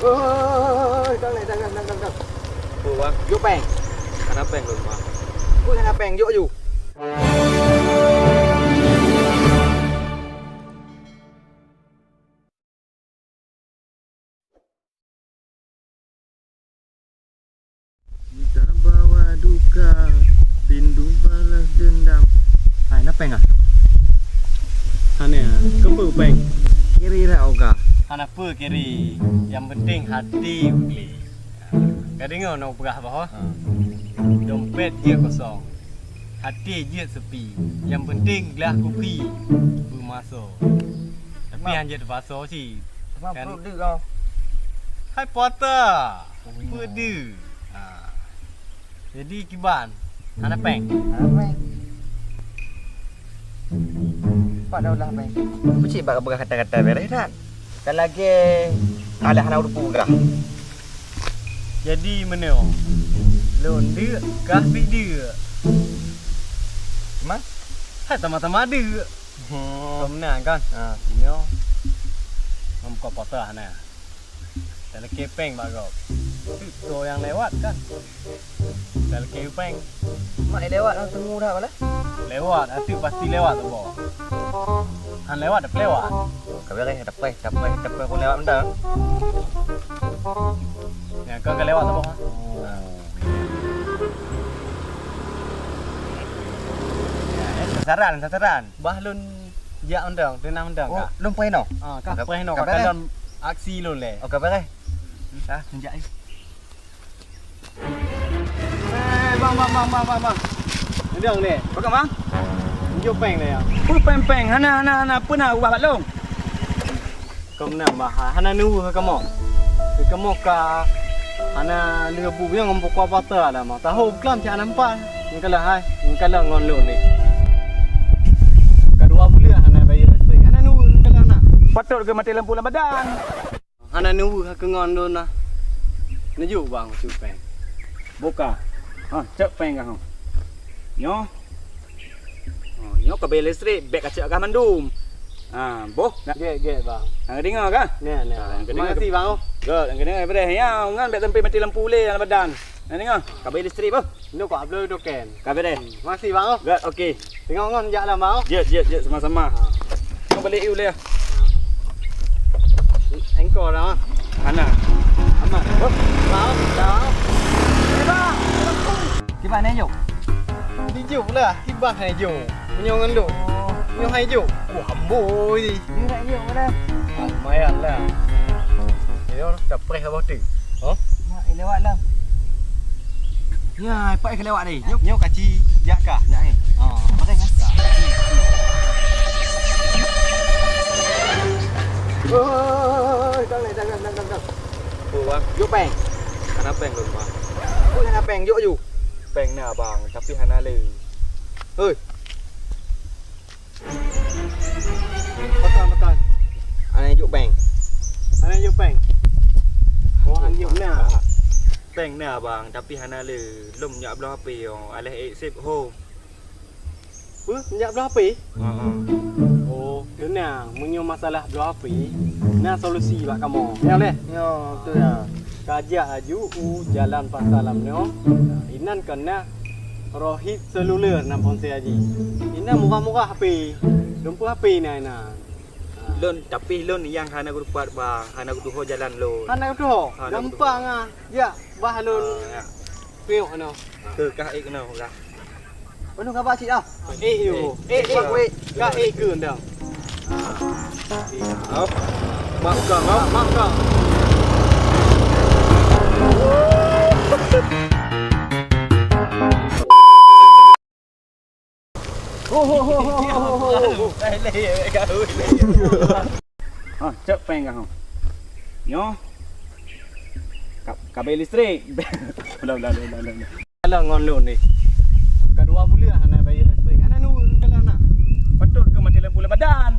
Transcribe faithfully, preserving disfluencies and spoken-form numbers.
Oi, dang, dang, dang, dang, dang. Peue, Bang? Jok péng. Hana péng lôn, Bang. Peue hana péng, jok aju. Kita bawa duka, rindu balas dendam. Hai, na péng ah? Hana, keupeue péng? Kiri dak oga? Hana peue kiri, nyang penting hati beugléh. Ka deungoe na peugah bahwa dompet jeuet kosong, hati jeuet seupi, nyang penting glah kupi beumaso. Tapi han jeuet paso cit. Kan? Hai puasa. Peue deuh. Ha. Jadi kiban, hana péng. Hana péng. Pat dah ulah péng. Kucik bak peugah kata-kata beres that. Ka lagèe alah hana ureueng peugah. Jadi meunyoe lôn deuk kah pih deuk. Cuma? Hai sama-sama deuk. Hmm. Kau menang kan? Ha. Inoe. Membuka patah nah. Talakèe péng bak gob. Teuk soe nyang lewat kan? Talakèe péng. Mak lewat langsung mudah malah. Lewat, ateuk pasti lewat tu boh. Han lewat dah lewat. Ka beres, dah preh, dah preh, dah preh pun lewat mantong. Ya, kau ka lewat tu boh. Oh. Ya, sasaran, sasaran. Bah lôn jak mantong, teunang mantong. Oh, ka? Lôn preh noh? Ah, ka preh noh, ka kalon aksi lôn lé. Oh, ka beres. Dah, jak. Eh, bang, bang, bang, bang, bang, bang. Mantong lé. Pakon, bang? Jok péng lé ya. Peue péng-péng? Hana, hana, hana. Peue na ubah bak lôn? Kau meunan bah, hana neuweuh kamoe. Kamoe ka hana leubu nyang ngon pukua pata dah mah. Tahu buklam cak hana meupan. Engkala hai, engkala ngon lôn ni. Ka dua buleuen hana bayar listrik. Hana neuweuh engkala na. Patôt keu maté lampu lam badan. Hana neuweuh keu ngon lôn na. Neujok bang, cok péng. Boh ka. Ha, cok péng kah. Nyoe. Oh, nyoe ka bayar listrik, bèk kacok kah mandum. Ha, boh. Gèt, gèt, bang. Hang deungoe kah? Nè, nè. Ha, hang deungoe. Makasih, bang. Gèt, hang deungoe, bang. Ya, ngon bèk sampai mati lampu lé dalam badan. Hang deungoe, ka bayar listrik, boh. Nyoe ka bloe token. Ka beres. Hmm, makasih, bang. Gèt, oke. Tengok ngon jak lam, bang. Jeuet, jeuet, jeuet, sama-sama. Ha. Tengok balik you lé. Engkau dah, bang. Hana. Aman. Boh. Bang, bang. Eh, bang. Kiban hai jok? Dijok lah, kiban hai jok. Meunyoe ngon lôn. Meunyoe hai jok. Wah, amboi. Ni nak jok mana? Ah, lumayan lah. Ayo, dah preh abah tu. Oh? Mak, eh, lewat lah. Ya, pakai kelewat ni. Nyoe, nyoe kaci jak kah? Jak ni. Oh, pakai ya. Oi, dang, dang, dang, dang, dang. Oh, bang. Jok péng. Hana péng lôn, bang. Peue hana péng, jok aju. Péng na, bang, tapi hana lé. Hei. Pakon, pakon. Hana jok péng. Hana jok péng. Oh, han jok na. Péng na, bang, tapi hana lé. Lôn jak bloe H P, oh. Alah, eh, save home. Peue? Meunjak bloe H P? Heeh. Oh, teunang, meunyoe masalah bloe H P, na solusi bak kamoe. Ya, leh? Ya, beutôi, ya. Kajak aju u jalan Pasar Lam nyoe, inan kon na Rohit Seluler nan ponsel jih. Inan murah-murah H P. Lôn peue H P na inan. Lôn, tapi lôn nyang hana geutupat, bang, hana geutuho jalan lôn. Hana geutuho? Hana geutuho. Gampang ah. Jak bah lôn. Ah, ya. Piôh keunoe. Keu kah ék keunoe, kah? Penuh kaba cit ah. Ék yo. Ék, ék, ék. Kah ék keu ndang. Au. Mak kah, mak, mak kah. Ho, ho, ho. Ha, cok péng kah. Nyoe. Ka, ka bayar listrik. Ulang, ulang, ulang, ulang, ulang. Kalau ngon lôn ni. Ka dua buleuen hana bayar listrik. Hana nurun kalau nak. Patôt keu mati lampu lam badan.